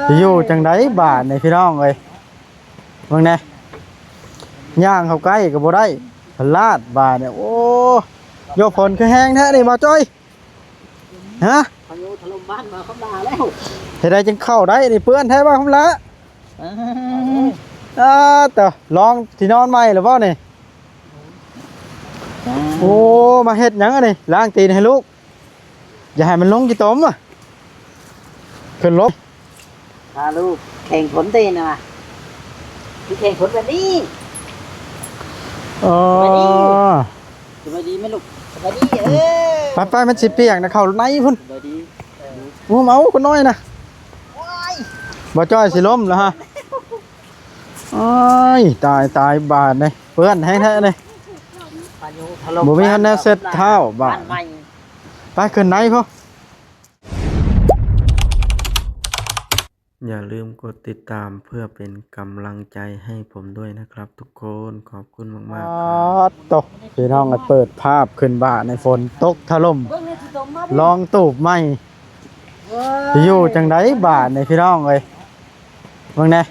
ຊິຢູ່ຈັ່ງໃດບາດນີ້ພີ່ນ້ອງເອີຍ ເບິ່ງແດ່ ຍ່າງເຂົ້າໃກ້ກໍບໍ່ໄດ້ ພະລາດບາດນີ້. ໂອ້ ໂຍ ຝົນຄືແຮງແທ້ນີ້ ບ່າວຈ້ອຍ ຮະ? ພາຍຸຖະຫຼົ່ມບ້ານບ່າວຄຳຫຼ້າແລ້ວ ເຮັດໃດຈຶ່ງເຂົ້າໄດ້ນີ້ ເປື້ອນແທ້ບ່າວຄຳຫຼ້າ. ອືມ ອ້າ ຕະ ລອງທີ່ນອນໃໝ່ແລ້ວບໍ່ນີ້? ໂອ້ ມາເຮັດຫຍັງອັນນີ້ ລ້າງຕີນໃຫ້ລູກ ຢ່າໃຫ້ມັນລົງຂີ້ຕົມ ຂຶ້ນລົງ ພາລູກແຂ່ງຝົນເດ້ນະ ຄືແຂ່ງຝົນແບບນີ້. ອໍ ສະບາຍດີ ສະບາຍດີແມ່ລູກ ສະບາຍດີ ເອີ ໄປໆ ມັນຊິປຽກນະ ເຂົ້າໃນພຸ້ນ ສະບາຍດີ ເອີ ງຸ້ມເອົາຄົນນ້ອຍນະ ໂອ້ຍ ບ່າວຈ້ອຍຊິລົ້ມແລ້ວຮະ. ໂອ້ຍ ຕາຍ ຕາຍ ບາດນີ້ ເປື້ອນແຮງແທ້ນີ້ ພາຍຸຖະຫຼົ່ມ ບໍ່ມີອັນແນວເຊັດເທົ້າບາດ ບ້ານໃໝ່ ໄປຂຶ້ນໃນພຸ້ນ. ຢ່າລືມກົດຕິດຕາມເພື່ອເປັນກຳລັງໃຈໃຫ້ຜົມດ້ວຍນະຄັບທຸກຄົນ ຂອບຄຸນມາກໆ ປາດໂທ້ ພີ່ນ້ອງ ເປີດພາບຂຶ້ນບາດນີ້ ຝົນຕົກຖະຫຼົ່ມ ລອງຕູບໃໝ່ ຊິຢູ່ຈັ່ງໃດບາດນີ້ພີ່ນ້ອງເອີຍ ເບິ່ງແດ່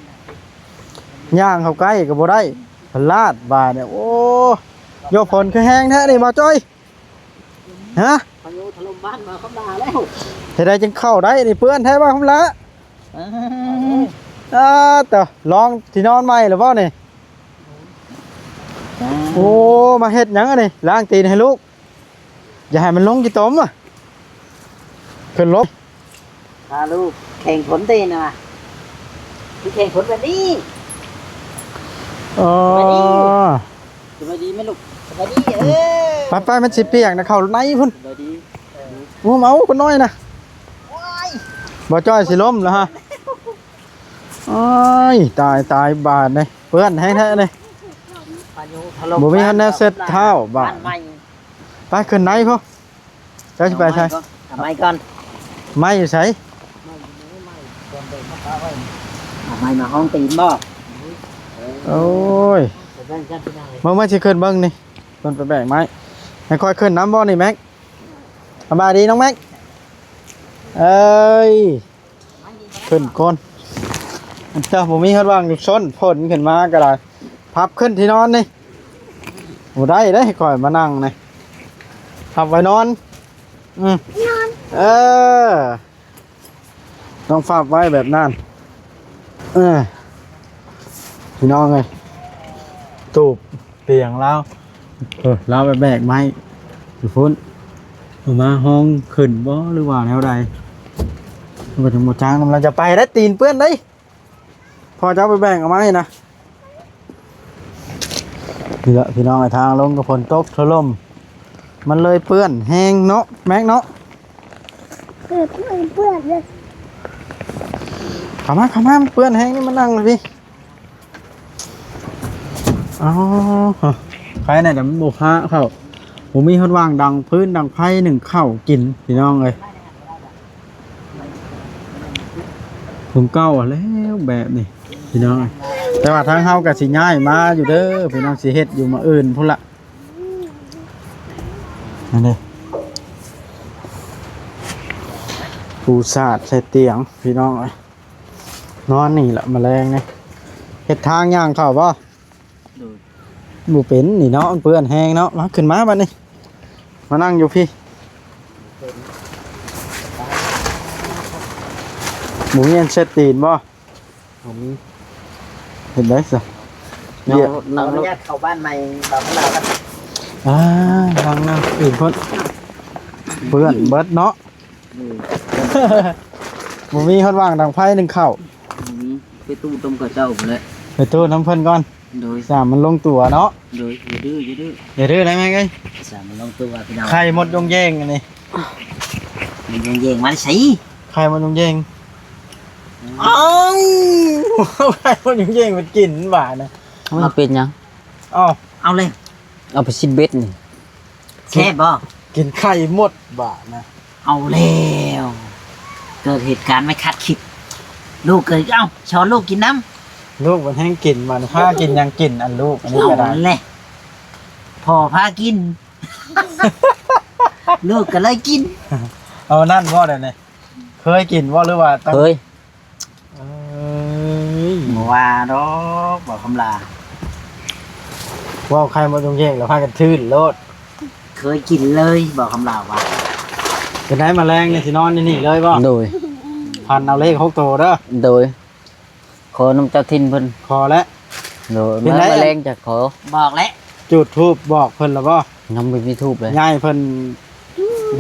ຍ່າງເຂົ້າໃກ້ກໍບໍ່ໄດ້ ພະລາດບາດນີ້. ໂອ້ ໂຍ ຝົນຄືແຮງແທ້ນີ້ ບ່າວຈ້ອຍ ຮະ? ພາຍຸຖະຫຼົ່ມບ້ານບ່າວຄຳຫຼ້າແລ້ວ ເຮັດໃດຈຶ່ງເຂົ້າໄດ້ນີ້ ເປື້ອນແທ້ບ່າວຄຳຫຼ້າ. ອືມ ອ້າ ຕະ ລອງທີ່ນອນໃໝ່ແລ້ວບໍ່ນີ້? ໂອ້ ມາເຮັດຫຍັງອັນນີ້ ລ້າງຕີນໃຫ້ລູກ ຢ່າໃຫ້ມັນລົງຂີ້ຕົມ ຂຶ້ນລົງ ພາລູກແຂ່ງຝົນເດ້ນະ ຄືແຂ່ງຝົນແບບນີ້. ອໍ ສະບາຍດີ ສະບາຍດີແມ່ລູກ ສະບາຍດີ ເອີ ໄປໆ ມັນຊິປຽກນະ ເຂົ້າໃນພຸ້ນ ສະບາຍດີ ງຸ້ມເອົາຄົນນ້ອຍນະ ໂອ້ຍ ບ່າວຈ້ອຍຊິລົ້ມແລ້ວຮະ. ໂອ້ຍ ຕາຍ ຕາຍ ບາດນີ້ ເປື້ອນແຮງແທ້ນີ້ ພາຍຸຖະຫຼົ່ມ ບໍ່ມີອັນແນວເຊັດເທົ້າບາດ ບ້ານໃໝ່ ໄປຂຶ້ນໃນພຸ້ນ. ເຈົ້າຊິໄປໃສ? ເອົາໄມ້ກ່ອນ ເອົາໄມ້ກ່ອນ ໄມ້ຢູ່ໃສ? ເອົາໄມ້ມາຫ້ອງຕີນບໍ່? ໂອ້ຍ ເບິ່ງ ເບິ່ງຊິຂຶ້ນເບິ່ງນີ້ ເພິ່ນໄປແບກໄມ້ ໃຫ້ຂ້ອຍຂຶ້ນນຳບໍ່ນີ້ແມັກ? ສະບາຍດີນ້ອງແມັກ ເອີຍ ຂຶ້ນກ່ອນ ເຈົ້າ ບໍ່ມີຮອດວ່າງຊົນ ຝົນຂຶ້ນມາກໍໄດ້ ພັບຂຶ້ນທີ່ນອນນີ້ ບໍ່ໄດ້ເດ້ ຂ້ອຍມານັ່ງນີ້ ພັບໄວ້ນອນ ອືມ ນອນ ເອີ ຕ້ອງພັບໄວ້ແບບນັ້ນ ເອີ ພີ່ນ້ອງເອີຍ ຕູບ ເປັນຫຍັງລາວ ເອີ ລາວໄປແບກໄມ້ຢູ່ພຸ້ນ ເອົາມາຫ້ອງຂຶ້ນບໍ່ ຫຼືວ່າແນວໃດ? ເພິ່ນບໍ່ຈ້າງນຳລາວ ຈະໄປໄດ້ຕີນເປື້ອນໄດ໋ ພໍ່ເຈົ້າໄປແບກເອົາໄມ້ນະ. ນີ້ລະພີ່ນ້ອງ ທາງລົງກໍຝົນຕົກຖະຫຼົ່ມ ມັນເລີຍເປື້ອນແຮງເນາະ ແມັກເນາະ ເອີ ເປື້ອນ ເປື້ອນເລີຍ ເຂົ້າມາ ເຂົ້າມາ ມັນເປື້ອນແຮງນີ້ ມານັ່ງພີ້. ອໍ ໄຟນັ້ນມັນບໍ່ພາເຂົ້າ ບໍ່ມີຮອດວ່າງດັງຟືນດັງໄຟໜຶ້ງເຂົ້າກິນ ພີ່ນ້ອງເອີຍ ຄືເກົ່າແລ້ວແບບນີ້ ພີ່ນ້ອງເອີຍ ແຕ່ວ່າທາງເຮົາກໍຊິຍ້າຍມາຢູ່ເດີ ພີ່ນ້ອງ ຊິເຮັດຢູ່ມື້ອື່ນພຸ້ນລະ ອັນນີ້ ປູສາດໃສ່ຕຽງ ພີ່ນ້ອງເອີຍ. ນອນນີ້ລະ ມະແລງນີ້ ເຮັດທາງຍ່າງເຂົ້າບໍ່? ໂດຍ ບໍ່ເປັນນີ້ເນາະ ມັນເປື້ອນແຮງເນາະ ມາ ຂຶ້ນມາບັດນີ້ ມານັ່ງຢູ່ພີ້ ບໍ່ມີອັນເຊັດຕີນບໍ່? ບໍ່ມີ ເຮັດໄດ້ຊະ ເອົາ ເອີຍ ນັ່ງລົງ ເຂົ້າບ້ານໃໝ່ ບ່າວຄຳຫຼ້າກັນ ອ່າ ນັ່ງ ນັ່ງອີກຄົນ ເປື້ອນເບິດເນາະ. ອືມ ບໍ່ມີຮອດວ່າງດັງໄຟໜຶ້ງເຂົ້າ ບໍ່ມີ ໄປຕູ້ຕົ້ມເຂົ້າເຈົ້າພຸ້ນແຫຼະ ໄປຕູ້ນຳເພິ່ນກ່ອນ ໂດຍ ສາມມັນລົງຕົວເນາະ ໂດຍ ຢ່າດື້ ຢ່າດື້ ຢ່າດື້ໄດ້ແມັກເອີຍ ສາມມັນລົງຕົວພີ່ນ້ອງ ໄຂ່ມົດຍົງເຢງອັນນີ້ ມັນຍົງເຢງມາໄດ້ໃສ ໄຂ່ມົດຍົງເຢງ ອືມ ເອົາໄຂ່ມົດຍົງເຢງໄປກິນຫວານນະ ມັນເປັນຫຍັງ? ເອົາ ເອົາເລີຍ ເອົາໄປຊິເບັດນີ້ ແຊບບໍ່? ກິນໄຂ່ມົດບາດນະ ເອົາແລ້ວ ເກີດເຫດການໄມ່ຄາດຄິດ ລູກກໍ ເອົ້າ ສອນລູກກິນນຳ ລູກມັນແຮ່ງກິນ ມັນພາກິນຫຍັງກິນ ອັນລູກອັນນີ້ກໍໄດ້ ເອົາແຫຼະ ພໍ່ພາກິນ ລູກກໍເລີຍກິນ ເອົານັ້ນບໍ່ ດຽວນີ້ ເຄີຍກິນບໍ່ ຫຼືວ່າຕ້ອງ ເຄີຍ. ວ່າດອກ ບໍ່ຄຳລາ ເວົ້າໃຄບໍ່ຕ້ອງແຍກ ແລ້ວພາກັນທຶນໂລດ. ເຄີຍກິນເລີຍ ບໍ່ຄຳລາວ່າ. ເປັນໄດ ມາແລງນີ້ຊິນອນຢູ່ນີ້ເລີຍບໍ່? ໂດຍ ພັນເອົາເລກຫົກໂຕເດີ. ໂດຍ ຂໍນຳເຈົ້າຖິ່ນເພິ່ນ. ຂໍແລ້ວ. ໂດຍ ເປັນໄດ ມາແລງຈະຂໍ. ບອກແລ້ວ. ຈູດທູບບອກເພິ່ນແລ້ວບໍ່? ຍັງບໍ່ມີທູບເລີຍ. ຍາຍເພິ່ນ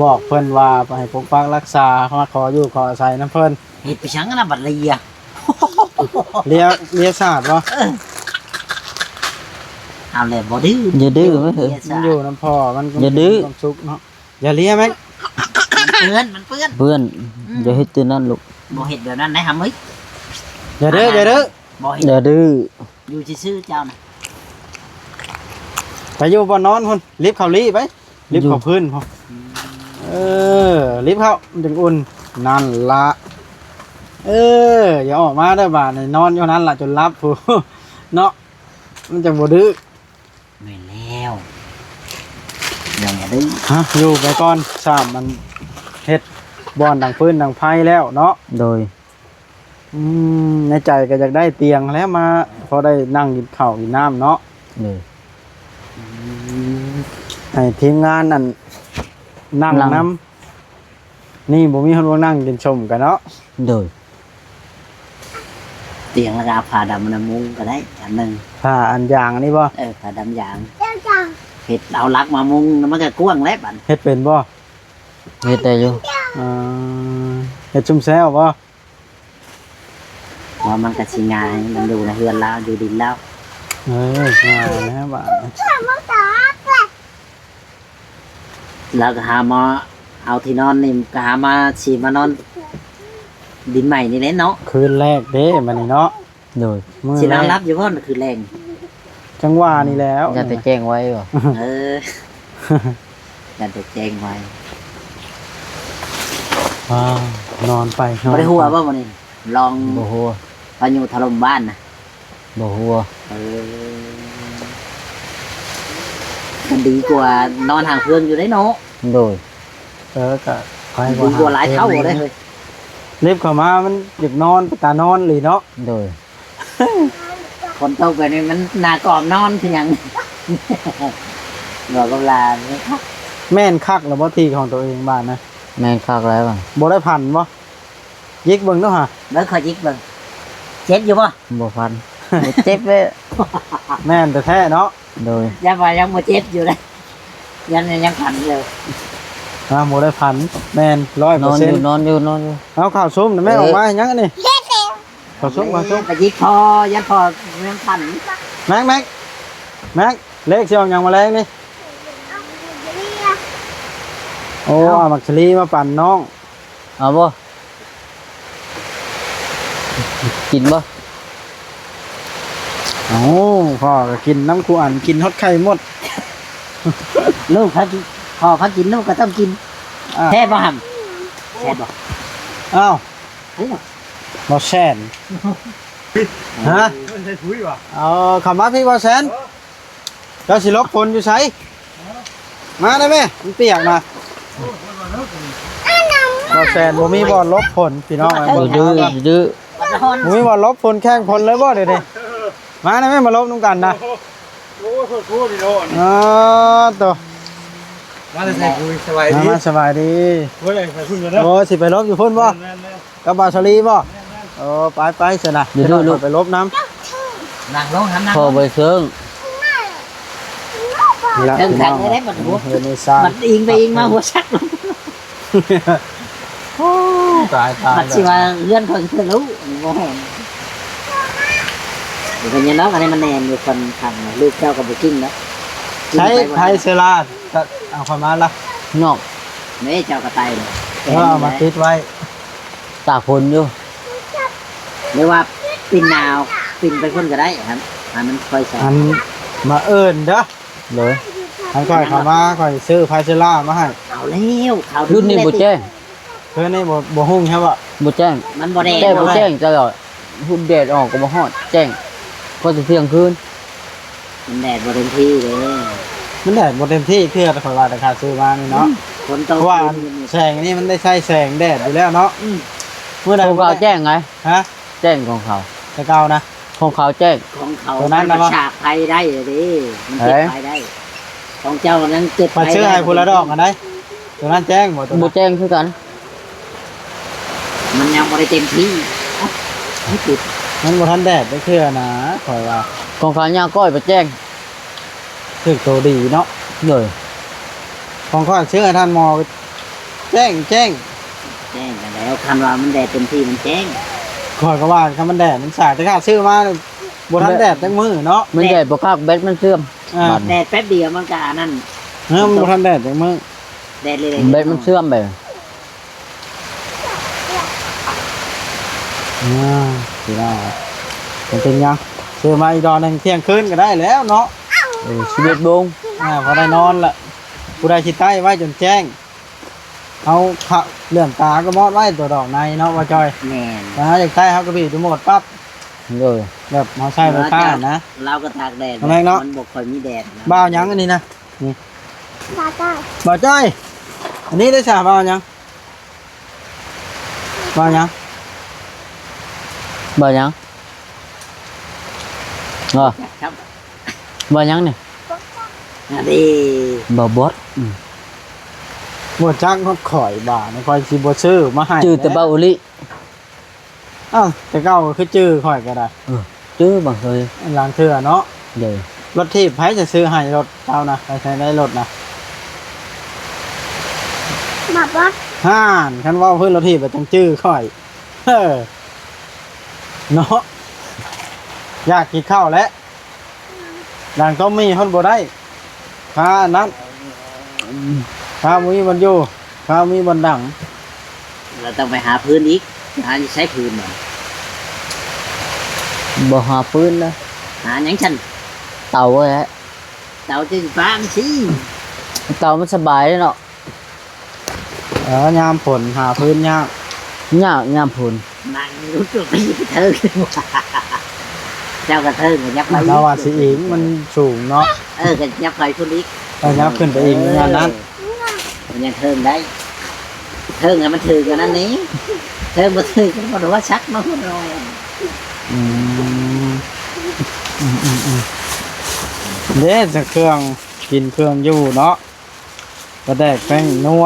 ບອກເພິ່ນວ່າໃຫ້ປົກປັກຮັກສາ ມາຂໍຢູ່ຂໍອາໄສນຳເພິ່ນ. ເຮັດໄປຫຍັງນະບັດລະເຢຍ? ເລຍ ເລຍສາດບໍ່? ເອີ ເອົາແຫຼະ ບໍ່ດື້. ຢ່າດື້ເວີຍ ມັນຢູ່ນຳພໍ່ ມັນກໍມີຄວາມສຸກເນາະ. ຢ່າເລຍແມັກ. ມັນເປື້ອນ ມັນເປື້ອນ ເປື້ອນ. ອືມ ຢ່າເຮັດຕົວນັ້ນລູກ. ບໍ່ເຮັດແບບນັ້ນໄດຫຳເອີຍ. ຢ່າດື້ ຢ່າດື້ ບໍ່ເຮັດ ຢ່າດື້. ຢູ່ຊື່ໆ ເຈົ້ານະ ໄປຢູ່ບ່ອນນອນພຸ້ນ ລິບເຂົ້າລີ້ໄປ ລິບເຂົ້າພື້ນພຸ້ນ. ເອີ ລິບເຂົ້າ ມັນຈຶ່ງອຸ່ນ. ນັ້ນລະ ເອີ ຢ່າອອກມາເດີບາດນີ້ ນອນຢູ່ນັ້ນລະຈົນຫຼັບພຸ້ນເນາະ ມັນຈັ່ງບໍ່ດື້. ແມ່ນແລ້ວ ຢ່າດື້. ຮະ ຢູ່ໄປກ່ອນ ສາມ ອັນ ເຮັດບ່ອນດັງຟືນດັງໄຟແລ້ວເນາະ. ໂດຍ ອືມ ໃນໃຈກໍຢາກໄດ້ຕຽງແຫຼະ ມາພໍໄດ້ນັ່ງກິນເຂົ້າກິນນ້ຳເນາະ. ໂດຍ ອືມ ໃຫ້ທີມງານນັ້ນນັ່ງນຳ. ນີ້ບໍ່ມີຄົນມານັ່ງກິນສົ້ມກັນເນາະ. ໂດຍ ຕຽງແລ້ວກໍເອົາຜ້າດຳມາມຸງກໍໄດ້ອັນໜຶ່ງ. ຜ້າອັນຢາງນີ້ບໍ່? ເອີ ຜ້າດຳຢາງ ເຮັດເອົາຫຼັກມາມຸງ ມັນກໍກວ້າງແລ້ວບັດ. ເຮັດເປັນບໍ່? ເຮັດໄດ້ຢູ່. ເອີ ເຮັດຊຸມແຊວບໍ່? ວ່າມັນກໍຊິງ່າຍ ມັນຢູ່ໃນເຮືອນລາວ ຢູ່ດິນລາວ. ເອີ ງ່າຍແລ້ວບາດນີ້. ແລ້ວກໍຫາມາເອົາທີ່ນອນນີ້ ກໍຫາມາ ຊິມານອນດິນໃໝ່ນີ້ແຫຼະເນາະ ຄືນແລກເດ້ບັດນີ້ເນາະ. ໂດຍ ມື້ ຊິນອນຫຼັບຢູ່ບໍ່ຄືນແລງ? ຈັງຫວະນີ້ແລ້ວ ຢ້ານແຕ່ແຈ້ງໄວບໍ່? ເອີ ຢ້ານແຕ່ແຈ້ງໄວ. ອ່າ ນອນໄປ ນອນໄປ. ບໍ່ໄດ້ຫົວບໍ່ມື້ນີ້? ລອງ ບໍ່ຫົວ ພາຍຸຖະຫຼົ່ມບ້ານນະ. ບໍ່ຫົວ. ເອີ ມັນດີກວ່ານອນຫາງເພິ່ງຢູ່ເດ້ເນາະ. ໂດຍ ເອີ ກະໄປ ດີກວ່າຫຼາຍເທົ່າເດ້ເຮີ້ຍ. ລິບເຂົ້າມາມັນຢາກນອນ ເປັນຕານອນອີ່ຫຼີເນາະ. ໂດຍ ຝົນຕົກແບບນີ້ມັນໜ້າກອມນອນຄືຫຍັງ. ບອກກັບຫຼານ ແມ່ນຄັກແລ້ວບໍ່ ທີ່ຂອງຕົວເອງບາດນະ? ແມ່ນຄັກແລ້ວ. ບໍ່ໄດ້ພັນບໍ່? ຢິກເບິ່ງດູຫາ. ເບິ່ງ ຂໍຢິກເບິ່ງ ເຈັບຢູ່ບໍ່? ບໍ່ພັນ ບໍ່ເຈັບເລີຍ. ແມ່ນແທ້ໆເນາະ. ໂດຍ ຢ້ານວ່າຍັງບໍ່ເຈັບຢູ່ເດ້ ຢ້ານຍັງພັນຢູ່. ອ່າ ບໍ່ໄດ້ພັນ ແມ່ນ ຮ້ອຍເປີເຊັນ. ນອນຢູ່ ນອນຢູ່ ນອນຢູ່. ເອົາ ເຂົ້າຊຸມນະແມ່. ເອີ ອອກມາຫຍັງອັນນີ້? ເຂົ້າຊຸມ ເຂົ້າຊຸມ. ໄປຢິກພໍ ຢ້ານພໍຍັງພັນ. ແມັກ ແມັກ ແມັກ ເລກຊິອອກຫຍັງມາແລງນີ້? ໂອ້ ເອົາໝາກສາລີມາປັ່ນນ້ອງ. ເອົາບໍ່? ກິນບໍ່? ເອົາ ພໍ່ກໍກິນນຳຄູ່ອັນ ກິນຮອດໄຂ່ໝົດ. ລູກເຂົາ ພໍ່ເຂົາກິນ ລູກກໍຕ້ອງກິນ. ອ່າ ແຊບບໍ່ຫຳ? ແຊບບໍ່? ອ້າວ ເອີ ບໍ່ແຊນ. ຮະ? ເອີ ໃສ່ປຸ້ຍຫວາ? ເອົາ ເຂົ້າມາພີ້ ບໍ່ແຊນ. ເຈົ້າຊິຫຼົບຝົນຢູ່ໃສ? ມາໄດ້ແມ່ ມັນປຽກນະ. ບໍ່ແຊນ ບໍ່ມີບ່ອນຫຼົບຝົນ ພີ່ນ້ອງເອີຍ. ບໍ່ດື້ ບໍ່ດື້ ບໍ່ມີບ່ອນຫຼົບຝົນ ແຂ່ງຝົນເລີຍບໍ່ດຽວນີ້? ມາໄດ້ແມ່ ມາຫຼົບນຳກັນນະ. ໂອ້ຍ ໂຄດໆ ນີ້ເນາະ. ອໍ ໂຕ ມາແຕ່ໃສ? ປຸ້ຍ ສະບາຍດີ ມາ ສະບາຍດີ. ໂອ້ຍ ໄປພຸ້ນເດີ. ໂອ້ ຊິໄປຫຼົບຢູ່ພຸ້ນບໍ່? ແມ່ນໆ ກັບບ່າວສາລີບໍ່? ແມ່ນໆ ໂອ້ ໄປໆ ຊັ້ນນະ. ດຽວລູກໄປຫຼົບນຳ. ນັ່ງລົງຫັ້ນ ນັ່ງລົງ ພໍ່ໄປເຊິ່ງ. ນີ້ລະ ເທິງ ພີ່ນ້ອງ ຄັກເລີຍເດ້ ບັດຫົວ ເຮືອນໃນຊານ ບັດອີງໄປອີງມາຫົວຊັກ. ໂອ້ ຕາຍໆ ບັດຊິວ່າເຮືອນຂ້ອຍຄືທະລຸ ບໍ່ແມ່ນ. ເປັນຫຍັງດອກ ອັນນີ້ມັນແໜ້ນຢູ່ຄົນຂ້າງ ລູກເຈົ້າກໍບໍ່ກິນເນາະ. ໃຊ້ໄຟເຊື້ອລາ ເອົາເຂົ້າມາລະ ນອກ ແມ່ເຈົ້າກໍໄຕ ເອີ ເອົາມາຕິດໄວ້. ຕາກຝົນຢູ່ ຫຼືວ່າປິ່ນໜາວ ປິ່ນໄປພຸ້ນກໍໄດ້ ໃຫ້ມັນຄ່ອຍໃສ່. ອັນ ມາເອີ້ນເດີ. ໂດຍ ຄັນຂ້ອຍເຂົ້າມາ ຂ້ອຍຊື້ໄຟເຊື້ອລາມາໃຫ້. ເອົາແລ້ວ ເຂົາ ຄືນນີ້ບໍ່ແຈ້ງ ຄືນນີ້ບໍ່ ບໍ່ຮຸ່ງໃຊ່ບໍ່? ບໍ່ແຈ້ງ ມັນບໍ່ແດດ ແຈ້ງບໍ່ແຈ້ງຕະຫຼອດ. ຮຸ່ນແດດອອກກໍບໍ່ຮອດແຈ້ງ ພໍຈະທ່ຽງຄືນ. ມັນແດດບໍ່ເຕັມທີ່ເດ້ ມັນແດດບໍ່ເຕັມທີ່ເທື່ອ. ຂ້ອຍວ່າແຕ່ຂ້າຊື້ມານີ້ເນາະ ອືມ ຝົນຕົກ ເພາະວ່າແສງນີ້ມັນໄດ້ໃຊ້ແສງແດດຢູ່ແລ້ວເນາະ. ອືມ ມື້ໃດ ຂອງເຂົາແຈ້ງໄງ? ຮະ? ແຈ້ງຂອງເຂົາ ແຕ່ເກົ່ານະ. ຂອງເຂົາແຈ້ງ ຂອງເຂົາ ຕົວນັ້ນນະ ມັນ ບໍ່ ສາກໄຟໄດ້ເດ້ ມັນເກັບ ເອີ ໄຟໄດ້. ຂອງເຈົ້ານັ້ນເກັບໄຟໄດ້ ຂ້ອຍຊື້ໃຫ້ຜູ້ລະດອກຫັ້ນໃດ໋. ຕົວນັ້ນແຈ້ງບໍ່? ຕົວນັ້ນບໍ່ແຈ້ງຄືກັນ. ມັນຍັງບໍ່ໄດ້ເຕັມທີ່ ມັນຕິດ ມັນບໍ່ທັນແດດຈັກເທື່ອນະ ຂ້ອຍວ່າ. ຂອງຂ້າຍາວກ້ອຍບໍ່ແຈ້ງ ຖືກໂຕດີເນາະ. ໂດຍ ຂອງຂ້ອຍຊື້ໃຫ້ທ່ານໝໍ ແຈ້ງ ແຈ້ງ ແຈ້ງກັນແລ້ວ ຄັນວ່າມັນແດດເຕັມທີ່ມັນແຈ້ງ. ຂ້ອຍກໍວ່າຄັນມັນແດດມັນສາກ ແຕ່ຂ້າຊື້ມາ ບໍ່ທັນແດດຈັກມື້ເນາະ. ມັນແດດ ແດດບໍ່ຄັກ ແບັດມັນເສື່ອມ. ອ່າ ບາດນີ້ ແດດແປັບດຽວມັນກໍອັນນັ້ນ. ເອີ ມັນບໍ່ທັນແດດຈັກມື້ ແດດເລັກໆ ແບັດມັນເສື່ອມໄປ. ອ່າ ພີ່ນ້ອງ ມັນເປັນຫຍັງ ຊື້ມາອີກດອກໜຶ່ງ ທ່ຽງຄືນກໍໄດ້ແລ້ວເນາະ. ເອີ ສິບເອັດໂມງ ອ່າ ພໍໄດ້ນອນລະ. ຜູ້ໃດຊິໄຕ້ໄວ້ຈົນແຈ້ງ ເຮົາ ເຫຼືອມຕາກໍມອດໄວ້ຕົວດອກໃນເນາະ ບໍ່ຈ່ອຍ. ແມ່ນ ອ່າ ຢາກໄຕ້ເຮົາກໍບີບຣີໂມດປັບ. ໂດຍ ແບບເຮົາໃຊ້ໄຟຟ້ານະ. ລາວກໍຕາກແດດ ແມ່ນເນາະ ມັນບໍ່ຄ່ອຍມີແດດນະ. ບ່າວຫຍັງອັນນີ້ນະ? ນີ້ ບ່າວຈ້ອຍ ບ່າວຈ້ອຍ. ອັນນີ້ໄດ້ສາ ບ່າວຫຍັງ? ວ່າຫຍັງ? ວ່າຫຍັງ? ເອີ ວ່າຫຍັງນີ້? ອັນນີ້ ບ່າວບອດ. ອືມ ບໍ່ຈັກຮອດຂ້ອຍ ບາດນີ້ຂ້ອຍຊິບໍ່ຊື້ມາໃຫ້ ຈື່ແຕ່ ແລ້ວ ບ່າວອຸລິ. ອ້າວ ແຕ່ເກົ່າກໍຄືຈື່ຂ້ອຍກໍໄດ້. ເອີ ຈື່ບາງເທື່ອ ລາງເທື່ອເນາະ. ໂດຍ ລົດຖີບໃຜຈະຊື້ໃຫ້ ລົດເຈົ້ານະ ໃຜໃຊ້ໄດ້ລົດນະ? ບອດ ບອດ ຫັ້ນ ຄັນເວົ້າພື້ນລົດຖີບແລ້ວຈັ່ງຈື່ຂ້ອຍ. ເອີ ເນາະ ຢາກກິນເຂົ້າແຫຼະ. ນາງຕ້ອງມີ ເພິ່ນບໍ່ໄດ້ ຄ່າອັນນັ້ນ ຄ່າບໍ່ມີບ່ອນຢູ່ ຄ່າບໍ່ມີບ່ອນດັງ. ລາວຕ້ອງໄປຫາຟືນອີກ ຫາຢູ່ໃສຟືນນະ? ບໍ່ຫາຟືນນະ. ຫາຫຍັງຊັ້ນ? ເຕົາແຫຼະ. ເຕົາຈະປາງຊີ້ ເຕົາມັນສະບາຍເດເນາະ. ເອີ ຍາມຝົນຫາຟືນຍາກ ຍາກຍາມຝົນ. ນັ່ງຢູ່ຈຸດນີ້ເທີງ ເຈົ້າກໍເທີງ ກໍຍັບໄປອີກ. ລາວວ່າຊິອີງ ມັນສູງເນາະ. ເອີ ກໍຍັບໄປພຸ້ນອີກ. ເອີ ຍັບຂຶ້ນໄປອີກ ເອີ ຍ້ອນນັ້ນ ມັນຍັງເທີງໄດ້. ເທີງໃຫ້ມັນຖືກອັນນັ້ນນີ້ ເທີງບໍ່ຖືກກໍບໍ່ຮູ້ວ່າສັກມາພຸ້ນເນາະ. ອືມ ອືມໆໆ ເດ້ ແຕ່ເຄື່ອງກິນເຄື່ອງຢູ່ເນາະ. ປາແດກ ແປ້ງນົວ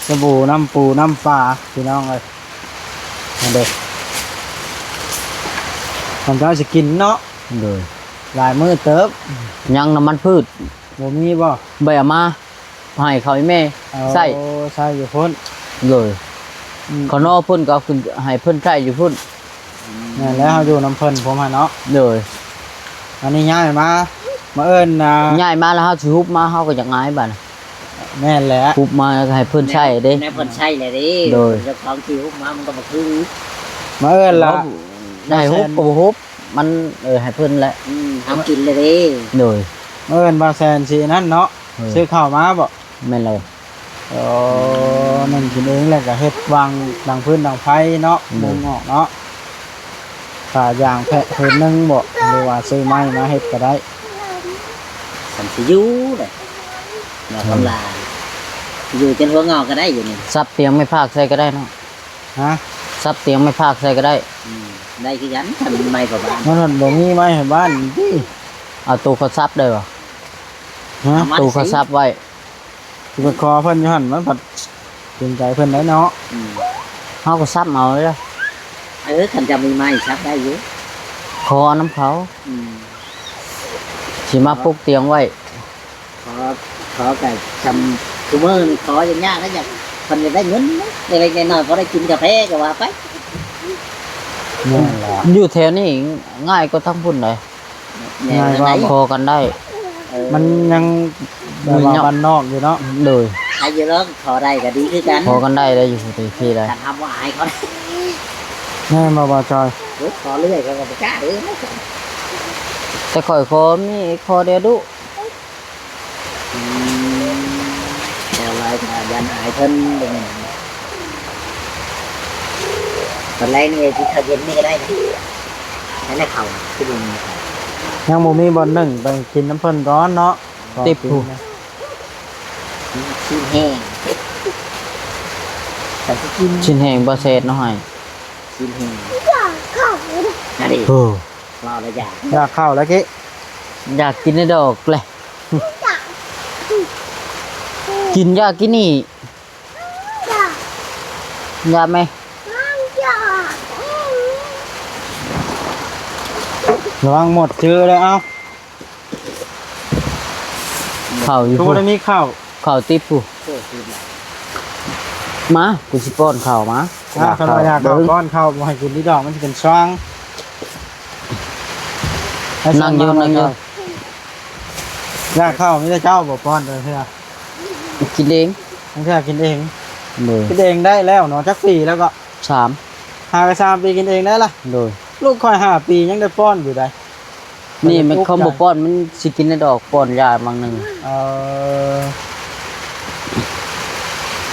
ສະບູ ນ້ຳປູ ນ້ຳປາ ພີ່ນ້ອງເອີຍ. ມາເດີ້ ມັນເຈົ້າຊິກິນເນາະ. ໂດຍ ຫຼາຍມື້ເຕີບ. ຍັງນ້ຳມັນພືດ ບໍ່ມີບໍ່? ບໍ່ໄດ້ເອົາມາ ໃຫ້ເຂົາອີ່ແມ່ໃຊ້. ໂອ້ ໃຊ້ຢູ່ພຸ້ນ. ໂດຍ ອືມ ເຂົານອກພຸ້ນກໍເອົາຂຶ້ນໃຫ້ເພິ່ນໃຊ້ຢູ່ພຸ້ນ. ແມ່ນແລ້ວ ເຮົາຢູ່ນຳເພິ່ນພວມຫັ້ນເນາະ. ໂດຍ ອັນນີ້ຍ້າຍມາ ມາເອີ້ນນະ ຍ້າຍມາແລ້ວເຮົາຊິຮຸບມາ ເຮົາກໍຢາກອາຍບາດນີ້. ແມ່ນແຫຼະ ຮຸບມາແລ້ວກໍໃຫ້ເພິ່ນໃຊ້ເດ້ ແນວເພິ່ນໃຊ້ແຫຼະເດ້. ໂດຍ ເຈົ້າຂອງທີ່ຮຸບມາມັນກໍບໍ່ຄື ມາເອີ້ນລະ ໃຫ້ຮຸບກໍບໍ່ຮຸບ ມັນ ເອີ ໃຫ້ເພິ່ນແຫຼະ. ອືມ ເຮົາກິນແລ້ວເດ້. ໂດຍ ມາເອີ້ນບ່າວແສນຊິນັ້ນເນາະ. ເອີ ຊື້ເຂົ້າມາບໍ່? ແມ່ນແລ້ວ. ອໍ ໜຶ້ງກິນເອງ ແລ້ວກໍເຮັດວາງດັງຟືນດັງໄຟເນາະ. ໂດຍ ມຸງອອກເນາະ. ຖ້າຢາງແພະພື້ນໜຶ່ງບໍ ຫຼືວ່າຊື້ໄມ້ມາເຮັດກໍໄດ້. ສັນຊິຢູ່ເດ້ ບໍ່ທຳລາຍ ຢູ່ຈົນຫົວງອກກໍໄດ້ຢູ່ນີ້. ສັບຕຽງໄມ້ພາກໃສ່ກໍໄດ້ເນາະ. ຮະ? ສັບຕຽງໄມ້ພາກໃສ່ກໍໄດ້. ອືມ ໄດ້ຄືກັນ ຄັນມີໄມ້ປະບານ. ມັນບໍ່ມີໄມ້ໃຫ້ບ້ານຕິ. ເອົາໂຕເຂົາສັບໄດ້ບໍ່? ຮະ? ເອົາມາ ໂຕເຂົາສັບໄວ້. ຊິໄປຂໍເພິ່ນຢູ່ຫັ້ນ ມັນພັດເກງໃຈເພິ່ນໄດ໋ເນາະ. ອືມ ເຮົາກໍສັບເອົາເດີ. ເອີ ຄັນຈະມີໄມ້ສັບໄດ້ຢູ່. ຂໍນຳເຂົາ. ອືມ ຊິມາປຸກຕຽງໄວ້. ຂໍ ຂໍກໍຈຳ ຄືມື້ນີ້ຂໍຢ່າງຍາກນະ ຢາກ ເພິ່ນຢາກໄດ້ເງິນເລັກໆນ້ອຍໆ ພໍໄດ້ກິນກາແຟກໍວ່າໄປ. ແມ່ນລະ ຢູ່ແຖວນີ້ງ່າຍກວ່າທາງພຸ້ນໃດ໋. ແມ່ນ ງ່າຍກວ່າ ຂໍກັນໄດ້. ເອີ ມັນຍັງແບບວ່າ ມັນຍັງບ້ານນອກຢູ່ເນາະ. ໂດຍ ໃຜຢູ່ລອງຂໍໄດ້ກໍດີຄືກັນ ຂໍກັນໄດ້ເດ້ ຢູ່ທີ່ໃດ. ຄັນເຮົາບໍ່ອາຍເຂົາ ແມ່ນບໍ່ ບ່າວຈອຍ? ໂອ້ຍ ຂໍເລື້ອຍເຂົາກໍບໍ່ກ້າເດ້. ແຕ່ຂ້ອຍຂໍມີຂໍດຽວດຸ. ອືມ ແຕ່ວ່າຢ້ານອາຍເພິ່ນ. ຕອນແລກນີ້ກິນເຂົ້າເຢັນນີ້ກໍໄດ້ນະ. ໃຫ້ແລ້ວເຂົ້າຄືບໍ່ມີເຂົ້າ ຍັງບໍ່ມີບ່ອນໜຶ້ງ ໄປກິນນຳເພິ່ນກ່ອນເນາະ. ຕິບຜູ້ ຊີ້ນແຫ້ງ ກໍຊິກິນ ຊີ້ນແຫ້ງບໍ່ແຊດເນາະ ໃຫ້ ກິນແຮງ ຢາກເຂົ້າເດ້ ອັນນີ້ ໂອ້ ເວົ້າແລ້ວຢາກ ຢາກເຂົ້າແລ້ວເກະ ຢາກກິນໃນດອກແຫຼະ ຢາກ ກິນຢາກກິນນີ້ ຢາກ ຢາກແມ່ ຢາກ ລະວັງໝົດເຈີເດີ້ ເອົາ ເຂົ້າຢູ່ ຄືບໍ່ໄດ້ມີເຂົ້າ ເຂົ້າຕິບພຸ້ນ ມາ ກູຊິປ້ອນເຂົ້າມາ ອ່າ ຢາກເຂົ້າ ຄັນວ່າຢາກເຂົ້າ ເບິ່ງ ປ້ອນເຂົ້າ ບໍ່ໃຫ້ກິນຕິດດອກ ມັນຊິເປັນຊ່ອງ ນັ່ງຢູ່ ນັ່ງຢູ່ ຢາກເຂົ້າ ມີແຕ່ເຈົ້າບໍ່ປ້ອນເທື່ອ ກິນເອງ ບາງເທື່ອກິນເອງ ໂດຍ ກິນເອງໄດ້ແລ້ວເນາະ ຈັກປີແລ້ວກໍ ສາມ ຫາກະສາມປີກິນເອງໄດ້ລະ ໂດຍ ລູກຂ້ອຍຫ້າປີຍັງໄດ້ປ້ອນຢູ່ໃດ ນີ້ມັນ ເຂົາບໍ່ປ້ອນ ມັນຊິກິນແຕ່ດອກ ປ້ອນຢາບາງໜຶ່ງ ເອີ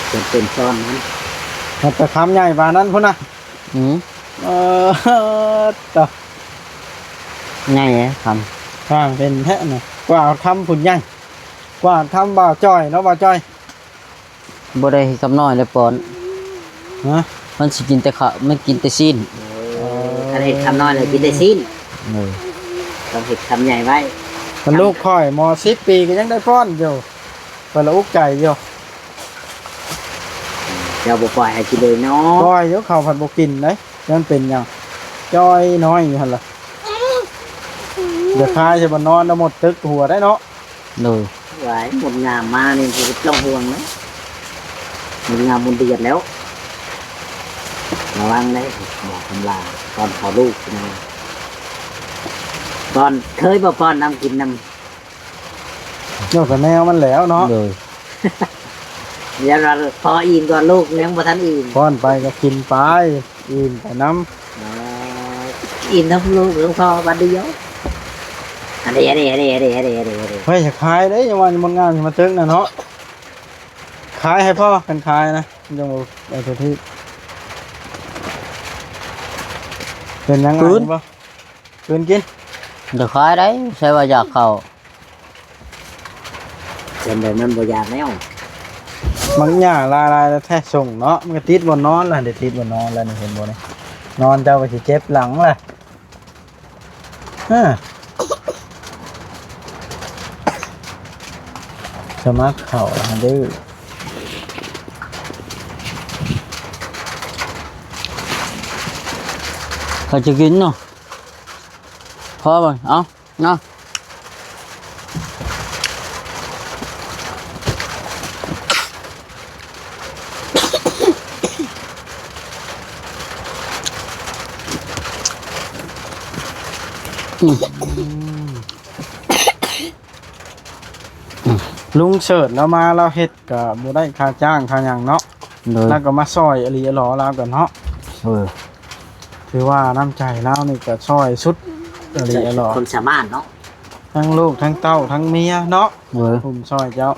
ເປັນ ເປັນຊ້ອນມັນ ມັນໄປຄຳໃຫຍ່ປານນັ້ນພຸ້ນນະ ອື ເອີ ຕະ ໃຫຍ່ເດ້ຄຳ ສ້າງເປັນແທ້ນະ ກວ່າຄຳພຸ້ນໃຫຍ່ ກວ່າຄຳບ່າວຈ້ອຍເນາະ ບ່າວຈ້ອຍ. ບໍ່ໄດ້ເຮັດຄຳນ້ອຍແລ້ວປ້ອນ ຮະ ມັນຊິກິນແຕ່ເຂົ້າ ມັນກິນແຕ່ຊີ້ນ ເອີ ຄັນເຮັດຄຳນ້ອຍແລ້ວກິນແຕ່ຊີ້ນ ເອີ ຕ້ອງເຮັດຄຳໃຫຍ່ໄວ້ ຄັນລູກຂ້ອຍ ມ.ສິບປີ ກໍຍັງໄດ້ປ້ອນຢູ່ ຂ້ອຍລະອຸກໃຈຢູ່ ເຈົ້າບໍ່ປ່ອຍໃຫ້ກິນເອງເນາະ ປ່ອຍຢູ່ ເຂົາພັດບໍ່ກິນເດ້ ມັນເປັນຫຍັງ ຈ່ອຍນ້ອຍຢູ່ຫັ້ນລະ ຢ່າຄາຍໃສ່ບ່ອນນອນ ແລ້ວໝົດຕຶກຫົວໄດ້ເນາະ. ໂດຍ ຫວາຍ ມົດງາມມານີ້ບໍ່ຕ້ອງຫ່ວງນະ ມົດງາມມົດດຽນແລ້ວ ລະວັງເດ້ ບໍ່ທຳລາຍ ຕອນເຂົາລູກນະ ຕອນ ເຄີຍບໍ່ປ້ອນນ້ຳກິນນຳ ໂຍກກັບແນວມັນແລ້ວເນາະ ໂດຍ ຢ້ານວ່າພໍອີ່ມກ່ອນ ລູກຍັງບໍ່ທັນອີ່ມ ປ້ອນໄປກໍກິນໄປ ອີ່ມໄປນຳ ເອີ ອີ່ມນຳລູກນຳພໍ່ບັດດຽວ ອັນນີ້ ອັນນີ້ ເຮີ້ຍ ຢ່າຂາຍເດ້ ຢ່າວ່າມົດງາມຊິມາຕຶກນະເນາະ ຂາຍໃຫ້ພໍ່ ຄັນຂາຍນະ ຍັງບໍ່ໄດ້ເທື່ອທີ ເປັນຫຍັງ ອາຍບໍ່? ຄືນກິນ ບໍ່ຂາຍໄດ້ ໃຊ່ວ່າຢາກເຂົ້າ ເປັນແບບນັ້ນບໍ່ຢາກແລ້ວ ມັນຫຍ້າຫຼາຍໆແທ້ ສົ່ງເນາະ ມັນກໍຕິດບ່ອນນອນລະ ໄດ້ຕິດບ່ອນນອນລະ ນີ້ເຫັນບໍ່ນີ້ ນອນເຈົ້າກໍຊິເຈັບຫຼັງລະ ຮະ ສະໝັກເຂົ້າລະ ດື້ ເຂົາຈະກິນເນາະ ພໍເບິ່ງ ເອົາ ເນາະ ອືມ ອືມ ລຸງເສີດລາວມາ ລາວເຮັດກະບໍ່ໄດ້ຄ່າຈ້າງຄ່າຫຍັງເນາະ ໂດຍ ລາວກໍມາຊ່ອຍອີ່ຫຼີອີ່ຫຼໍລາວກໍເນາະ ເອີ ຖືວ່ານ້ຳໃຈລາວນີ້ກໍຊ່ອຍສຸດອີ່ຫຼີອີ່ຫຼໍ ຄວາມສາມາດເນາະ ທັງລູກທັງເຕົ້າທັງເມຍເນາະ ເອີ ກຸ່ມຊ່ອຍເຈົ້າ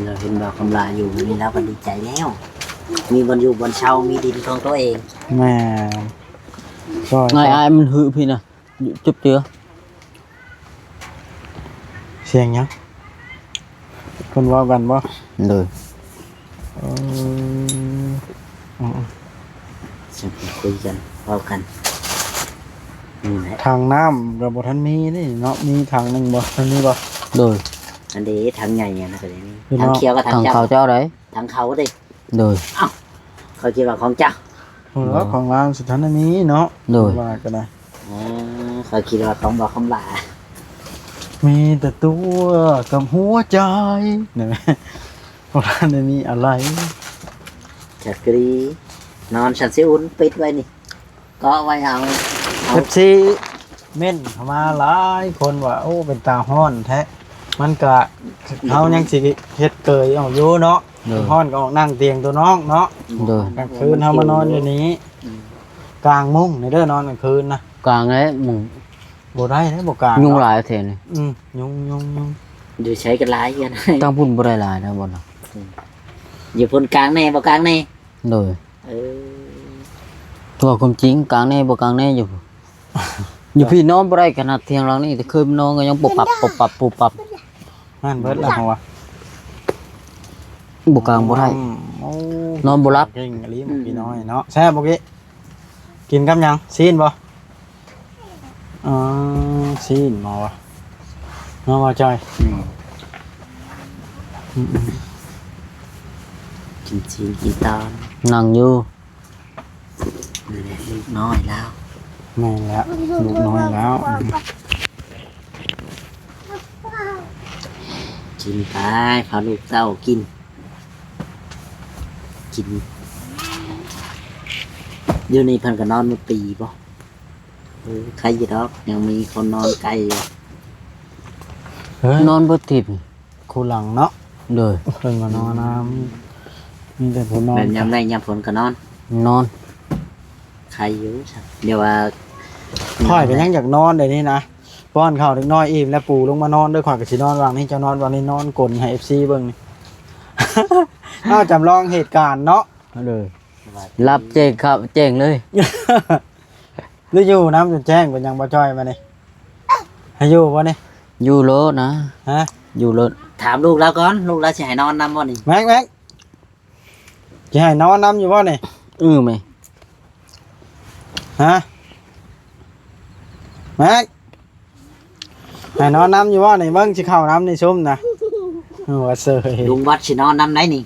ລາວເຫັນວ່າຄຳຫຼາຍຢູ່ນີ້ ລາວກໍດີໃຈແລ້ວ ມີບ່ອນຢູ່ບ່ອນເຊົາ ມີດິນຂອງຕົວເອງ ແມ່ນ ຊ່ອຍ ອ້າຍ ອ້າຍມັນຫຶພີ້ນະ ຈຸບເຈືອ ສຽງຫຍັງ? ເພິ່ນເວົ້າກັນບໍ່? ໂດຍ ເອີ ອືມ ຈັ່ງຄຸຍກັນ ເວົ້າກັນ ນີ້ແຫຼະ ຖັງນ້ຳກໍບໍ່ທັນມີນີ້ເນາະ ມີຖັງໜຶ່ງບໍ່? ມັນມີບໍ່? ໂດຍ ອັນເດ ຖັງໃຫຍ່ອັນນັ້ນກໍໄດ້ມີ ຢູ່ເນາະ ຖັງຂຽວກັບຖັງ ຖັງເຈົ້າ ເຂົາເຈົ້າໃດ? ຖັງເຂົາເດ ໂດຍ ອ້າວ ຂ້ອຍຄິດວ່າຂອງເຈົ້າ ເອີ ຂອງລາວຊິທັນໄດ້ມີເນາະ ໂດຍ ວ່າກໍໄດ້ ອໍ ຂ້ອຍຄິດວ່າຂອງບໍ່ຄຳຫຼາ ມີແຕ່ຕົວກັບຫົວໃຈ ບໍ່ທັນໄດ້ມີອະໄລ ຈັກກະດີ ນອນຊັ້ນຊິອຸ່ນ ປິດໄວ້ນີ້ ເກາະໄວ້ເອົາ ເອັຟຊີ ເມັ້ນເຂົ້າມາຫຼາຍຄົນວ່າ ໂອ້ ເປັນຕາຮ້ອນແທ້ ມັນກະ ເຮົາຍັງຊິເຮັດເກີຍອອກຢູ່ເນາະ ໂດຍ ຮ້ອນກໍອອກນັ່ງຕຽງຕົວນ້ອງເນາະ ໂດຍ ກາງຄືນເຮົາມານອນຢູ່ນີ້ ອືມ ກາງມຸ້ງນີ້ເດີ ນອນກາງຄືນນະ ກາງແລ້ວມຸ້ງ ບໍ່ໄດ້ເດ້ ບໍ່ກາງ ຍຸງຫຼາຍແທ້ນີ້ ອືມ ຍຸງ ຍຸງ ຍຸງ ຢູ່ໃສກໍຫຼາຍຄືກັນ ທາງພຸ້ນບໍ່ໄດ້ຫຼາຍນະ ບ່ອນນະ ອືມ ຢູ່ພຸ້ນກາງແດ່ ບໍ່ກາງແດ່ ໂດຍ ເອີ ຕົວາຄວາມຈິງ ກາງແດ່ບໍ່ກາງແດ່ຢູ່ ຢູ່ພີ້ນອນບໍ່ໄດ້ ຂະໜາດທຽງຫຼັງນີ້ ແຕ່ຄືນນອນກໍຍັງປຸບປັບ ປຸບປັບ ປຸບປັບ ຫັ້ນເບິດລະ ເຮົາວ່າ ບໍ່ກາງບໍ່ໄດ້ ອືມ ໂອ້ ນອນບໍ່ຫຼັບ ເກັ່ງອີ່ຫຼີ ອືມ ໝາກກີນ້ອຍເນາະ. ແຊບບໍ່ກີ້? ກິນກັບຫຍັງ? ຊີ້ນບໍ່? ອໍ ຊີ້ນໝໍຫວາ ເນາະ ບ່າວຈ້ອຍ? ອືມ ອືມໆ ກິນຊີ້ນກິນຕອນ ນັ່ງຢູ່ ນີ້ແຫຼະລູກນ້ອຍລາວ. ແມ່ນແລ້ວ ລູກນ້ອຍລາວ. ອືມ ກິນໄປ ພາລູກເຕົ້າກິນ ກິນ. ຢູ່ນີ້ເພິ່ນກໍນອນໝົດປີບໍ່? ເອີ ໃຄຢູ່ດອກ ຍັງມີຄົນນອນໃກ້ຢູ່. ເອີ ນອນເບິດທິດ ຄູ່ຫຼັງເນາະ. ໂດຍ ເພິ່ນກໍນອນນຳ ມີແຕ່ຜູ້ນອນ ແບບຍາມແລ້ງຍາມຝົນກໍນອນ ນອນ ໃຄຢູ່ຊັ້ນ. ດຽວວ່າ ຂ້ອຍກໍຍັງຢາກນອນດຽວນີ້ນະ ປ້ອນເຂົ້າເດັກນ້ອຍອີ່ມແລ້ວ ປູລົງມານອນເດີ. ຂ້ອຍກໍຊິນອນຫວ່າງນີ້ ເຈົ້ານອນຫວ່າງນີ້ ນອນກົນໃຫ້ເອັຟຊີເບິ່ງນີ້. ອ້າວ ຈຳລອງເຫດການເນາະ. ເອົາເລີຍ ຫຼັບແຈ້ງເຂົ້າແຈ້ງເລີຍ. ຫຼືຢູ່ນຳຈົນແຈ້ງ ເປັນຫຍັງບໍ່ຈ່ອຍມານີ້ ໃຫ້ຢູ່ບໍ່ນີ້? ຢູ່ໂລດນະ. ຮະ? ຢູ່ໂລດ. ຖາມລູກລາວກ່ອນ ລູກລາວຊິໃຫ້ນອນນຳບໍ່ນີ້? ແມັກ ແມັກ ຊິໃຫ້ນອນນຳຢູ່ບໍ່ນີ້? ອື ແມ່ ຮະ? ແມັກ ໃຫ້ນອນນຳຢູ່ບໍ່ນີ້? ເບິ່ງຊິເຂົ້ານຳນີ້ ຊຸມນະ ຫົວເສີຍ. ລຸງວັດຊິນອນນຳໄດ໋ນີ້.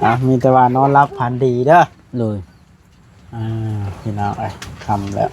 ອ່ະ ມີແຕ່ວ່ານອນຫຼັບຝັນດີເດີ. ໂດຍ. ອ່າ ພີ່ນ້ອງເອີຍ ຄ່ຳແລ້ວ.